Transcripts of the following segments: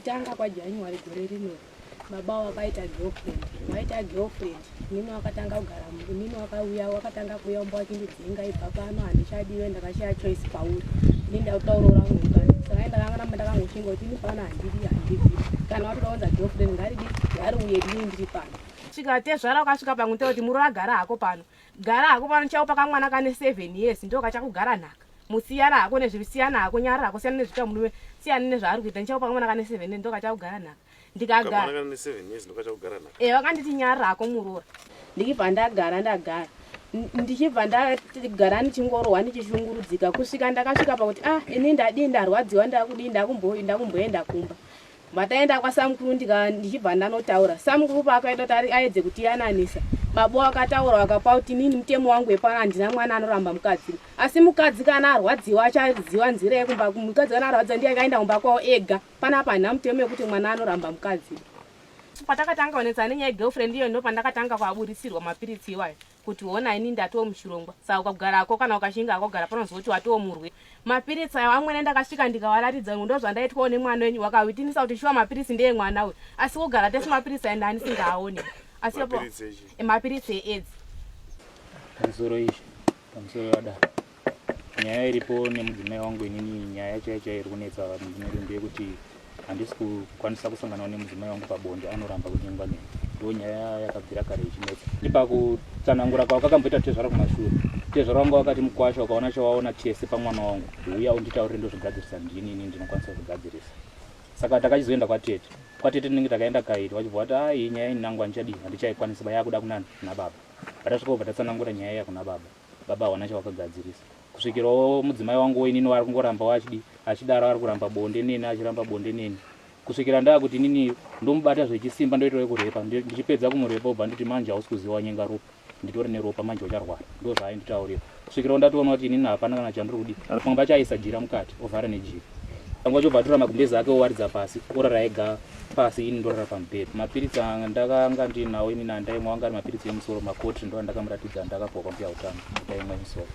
Kutanga kwaJanuary gore rino, baba wakaita girlfriend. Waita girlfriend, inini wakatanga kugara, inini wakauya, wakatanga kuuya umba wachindidzinga, ibva pano, handichadiwe, ndakashaya choice pauri. Ini ndakutaurora umwe mukadzi. Saka ndakangaramba ndakangoshinga kuti ini pano handidi, handibvi. Kana watoda kuunza girlfriend ngaridi, ngariuye dini ndiri pano. Svika tezvara wakasvika pamwe kuti muroora gara hako pano. Gara hako pano chaupa kamwana kane 7 years ndo kachakugara nhaka. Musiyana hako nezvisiyana hako, nyarara hako, siyana nezvita murume, siyana nezvaari kuita. Ndichakupa kamwana kane 7 years ndo kachakugara nhaka. Ndikagara. Kamwana kane 7 years ndo kachakugara nhaka. Eh, vakanditi nyarara hako muroora. Ndichibva ndagara ndagara. Ndichibva ndagara ndichingorohwa ndichishungurudzika kusvika ndakasvika pakuti ah ini ndadii ndarwadziwa ndakudii ndakumboenda kumba. Mataenda kwasamukuru ndika ndichibva ndanotaura. Samukuru paakaita kuti aedze kutiyananisa, baba wakataura wakapa kuti inini mutemo wangu wepano handina mwana anoramba mukadzi. Asi mukadzi kana arwadziwa achaziva nzira yekumba. Mukadzi kana arwadziwa ndiye akaenda kumba kwavo ega. Panapa handina mutemo yekuti mwana anoramba mukadzi. Patakatanga kunetsana nenyaya yegirlfriend iyo ndopandakatanga kuaburitsirwa mapiritsi iwayo. Kuti hona ini ndatoo muchirongwa saka ukagara hako kana ukashinga hako kugara pano zoti watoo murwe. Mapiritsi ayo amwene ndakasvika ndikawaratidza ndozvandaitwawo nemwana wenyu wakawitinisa kuti shuwa mapiritsi ndeye mwana uyu asi kugara tese mapiritsi ayo ndanisingaaone asi mapiritsi eAIDS. Pamusoro izvi pamusoro vada nyaya iripo nemudzimai wangu inini nyaya chaiyo chaiyo iri kunetsa mudzimai ndeyekuti handisi kukwanisa kusanganawo nemudzimai wangu pabonde anoramba kunyengwa neni ndo nyaya yakabvira kare ichinetsa ipakutsanangura kwavo kakamboita tezvara kumashure tezvara wangu wakati mukwasha ukaona chawaona chese pamwana wangu huya unditaurire ndozvigadzirisa ndini ini ndinokwanisa kuzvigadzirisa saka takachizoenda kwatete kwatete tinenge takaenda kairi vachibva vati a iyi nyaya inangu handichadii handichaikwanisa bayakuda kunani kuna baba vatasvika kubva tatsanangura nyaya iya kuna baba baba hawana chawakagadzirisa kusvikirawo mudzimai wangu inini vari kungoramba wachidi achidaro ari kuramba bonde neni achiramba bonde neni kusvikira ndaakuti inini ndomubata zvechisimba ndoitawo kurepa ndichipedza kumurepa obva nditi manje hausi kuziva wanyenga ropa nditori neropa manje ucharwara ndo zvaainditaurira kusvikirawo ndatoona kuti inini hapana kana chandiri kudi pamwe pacho aisa jira mukati ovhara nejira pamwe pacho obva atora magumbezi ake owaridza pasi orara ega pasi ini ndorara pamubhedha mapiritsi ndakanga ndinawo inini andaimwa anga ari mapiritsi emusoro makotri ndo andakamuratidza andakapuwa kwambuya utano ndaimwa emusoro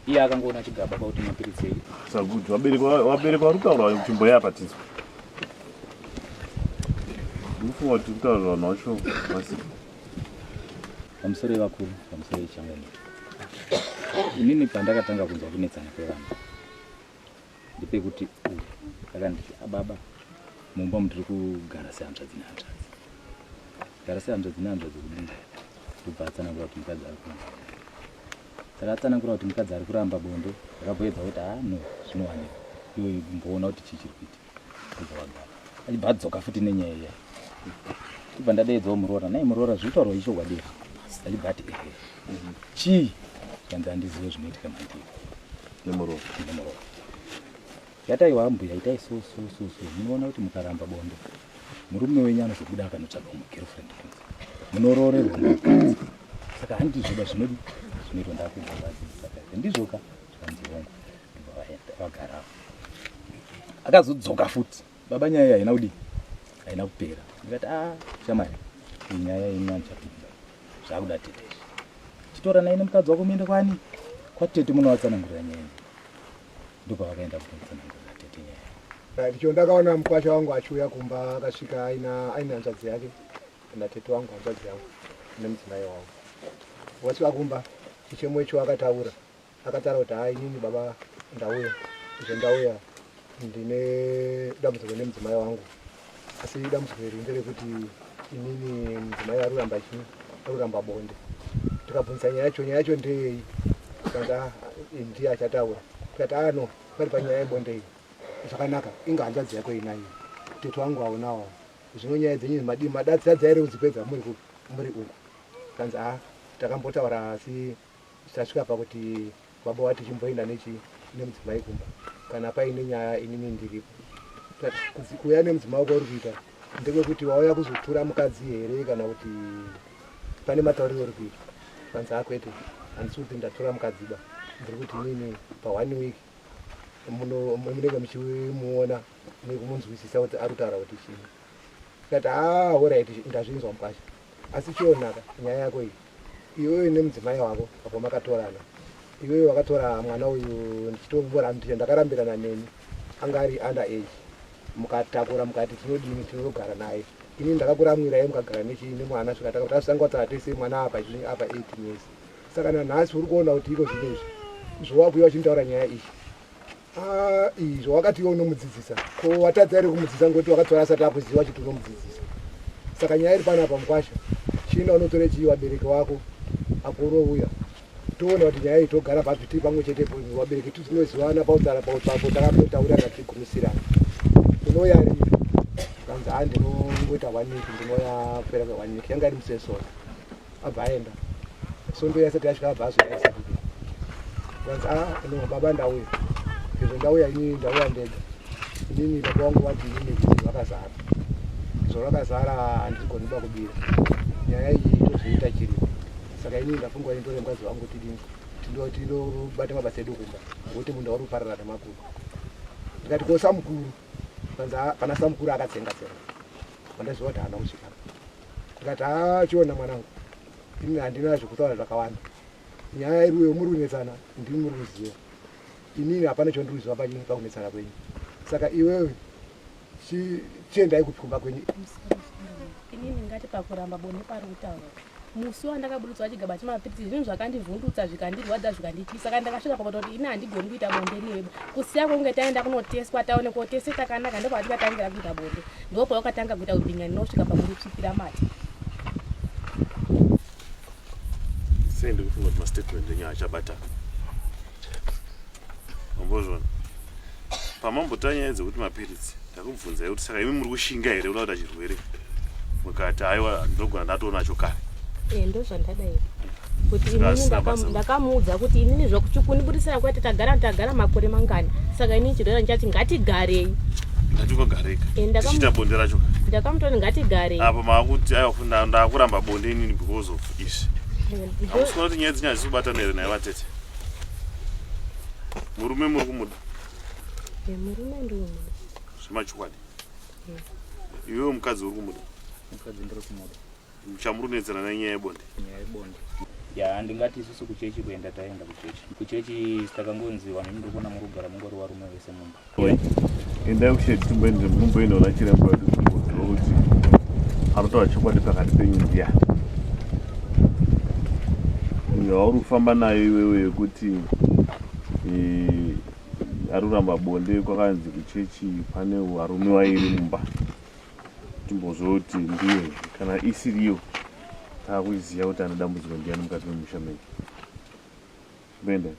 iye akangoona chigaba kwakuti mapiritsi ei Sakuti vabereki vabereki vari kutaura chimboya apa tinzwe. Ndikufunga kuti kutaura vanhu vacho vasi. Pamusoro yevakuru, pamusoro yechangamire. Inini pandakatanga kunzwa kunetsana kwevanhu ndepekuti uyu akanditi ababa mumba mutiri kugara sehanzvadzi nehanzvadzi. Gara sehanzvadzi nehanzvadzi kudii? Ndobva atsanangura kuti mukadzi ari kuramba. Saka atsanangura kuti mukadzi ari kuramba bonde, ndakabhoedza kuti ah no zvinowanikwa. Iwe mboona kuti chii chiri kuitika. Ndobva wagara. Achibva adzoka futi nenyaya iya. Ndobva ndadeedzawo muroora, nhai muroora zviri kutaurwa ichokwadi here? Achibva ati ehe. Chii? Zvikanzi handizive zvinoitika mandiri. Nemuroora. Nemuroora. Yataiwa ambuya itai so so so so munoona kuti mukaramba bonde murume wenyu anozobuda akanotsvaga umwe girlfriend kunze munoroorerwa mukadzi saka handizvoba zvinodi zvinoitwa ndakubva vadzidzisa kaite ndizvoka zvikanzi hongu ndobva vaenda vagarapo akazodzoka futi baba nyaya iyi haina kudii haina kupera ndikati a ah, shamwari iyi nyaya yenyu andichapinza zvakuda tete izvi chitoranai nemukadzi wako muende kwani kwatete munovatsanangurira nyaya iyi ndopavakaenda kutotsanangurira tete nyaya. Ndicho ndakaona mukwasha wangu achiuya kumba akasvika aina aine hanzvadzi yake natete wangu hanzvadzi yangu nemudzimai wangu. Wasvika kumba chichemo icho akataura akataura kuti haa inini baba ndauya izvo ndauya ndine dambudziko nemudzimai wangu asi dambudziko iri nderekuti inini mudzimai ari kuramba chii ari kuramba bonde tikabvunza nyaya yacho nyaya yacho ndeyei kanzi ah, ndiye achataura tikati ano ah, pari panyaya yebonde iyi zvakanaka inga hanzvadzi yako inayo tete wangu aunawo zvino nyaya dzenyu madii madatsadza here kudzipedza muri kupi muri uku kanzi a ah, takambotaura asi tasvika pakuti baba wati chimboenda nechi nemudzimai kumba kana paine nyaya inini ndiripo kuuya nemudzimai wako uri kuita ndekwekuti wauya kuzotura mukadzi here kana kuti pane matauriro uri kuita kanzi akwete handisi kuti ndatura mukadzi ba ndiri kuti inini pa one week munenge muchimuona nekumunzwisisa kuti ari kutaura kuti chii ndikati haa ah, horait ndazvinzwa mukwasha asi chionaka nyaya yako iyi iwewe nemudzimai wako apo makatorana iwewe wakatora mwana uyu ndichitomborambira ndakarambirana neni anga ari under age Mukatakura mukati tinodini tinogara naye. Ini ndakakuramwirai mukagara nechii nemwana svika tasanga tatsara tese mwana apa izvi apa 18 years. Saka nanhasi uri kuona kuti iko zvino izvi zvowakuya uchinitaura nyaya iyi. Ah, iyi zvawakati iwe unomudzidzisa. Ko watadza here kumudzidzisa ngokuti wakatora asati akuziva chiti unomudzidzisa. Saka nyaya iri panapa mukwasha. Chienda unotore chii vabereki vako apo urouya. Toona kuti nyaya iyi togara papi tiri pamwe chete vabereki tinozivana pautara pautsapo takambotaurana tichigumisirana. Unouya rini? Kanzi haa ndinongoita one week ndinouya kupera kwe one week yanga iri musi weSondo. Abva aenda. Sondo yasati yasvika abva azouya Saturday. Kanzi ah no baba ndauya. Izvo ndauya inini ndauya ndega. Inini baba vangu vati inini kuti vakazara. Izvo vakazara handigoni ba kubira. Nyaya iyi tozoita chiripo. Saka inini ndafunga kuti nditore mukadzi wangu tidini tindobata mabasa edu kumba ngokuti munda uri kuparara nemakudo. Ndikati ko samukuru panzi pana samukuru akatsenga tsenga pandaziva kuti haana kusvika. Ndikati haa chiona mwanangu ini handina zvekutaura zvakawanda. Nyaya iri uyo muri kunetsana ndimi muri kuziva. Inini hapana chandiri kuziva pachini pakunetsana kwenyu. Saka iwewe chiendai kupi kumba kwenyu. Inini ngati pakuramba bonde pari kutaura musi wandakaburitswa chigaba chemapiritsi zvinhu zvakandivhundutsa zvikandirwadza zvikandityisa kana ndakasvika pakuta kuti ini handigoni kuita bonde newe kusiya kwekunge taenda kunoteswa taonekwa kuti tese takanaka ndopatikatangira kuita bonde ndopawakatanga kuita kubhinya ndinosvika pakunditsvipira mate sei ndikufunga kuti mastatement enyu achabata mambozvona pamambotaa nyaya dzekuti mapiritsi ndakubvunzai kuti saka imi muri kushinga here kuda kuita chirwere mukati aiwa ndogona ndatonacho kare eh, ndozvandadai kuti inini ndakamuudza kuti inini zvekundibudisira kwati tagara tagara makore mangani saka inini chirwere ndichati ngatigarei ndati eh, tichiita bonde racho ndakamutoti ngatigarei apa maakuti aiwa ndakuramba bonde inini because of izvi eh, hamusi kuona kuti nyaya dzinye hadzisi kubatana here naye vatete murume muri kumuda eh, murume ndinomuda zvemachokwadi iwewe mukadzi uri kumuda mukadzi ndiri kumuda chamuri kunetsana nenyaya yebonde nyaya yebonde ya ndingati isusu kuchechi kuenda taenda kuchechi kuchechi takangonzi vanhu ndiri kuona muri kugara mungori varume vese mumba endai kuchechi timboende mumboenda kuna chiremba wedu timboziva kuti anotaura chokwadi pakati penyu ndiani munhu wauri kufamba nayo iwewe yekuti eh, ari kuramba bonde kwakanzi kuchechi pane varume vairi mumba timbozwa kuti ndiyo kana isiriyo taakuiziva kuti ane dambudziko ndiyani mukati memusha menyu chimboendai.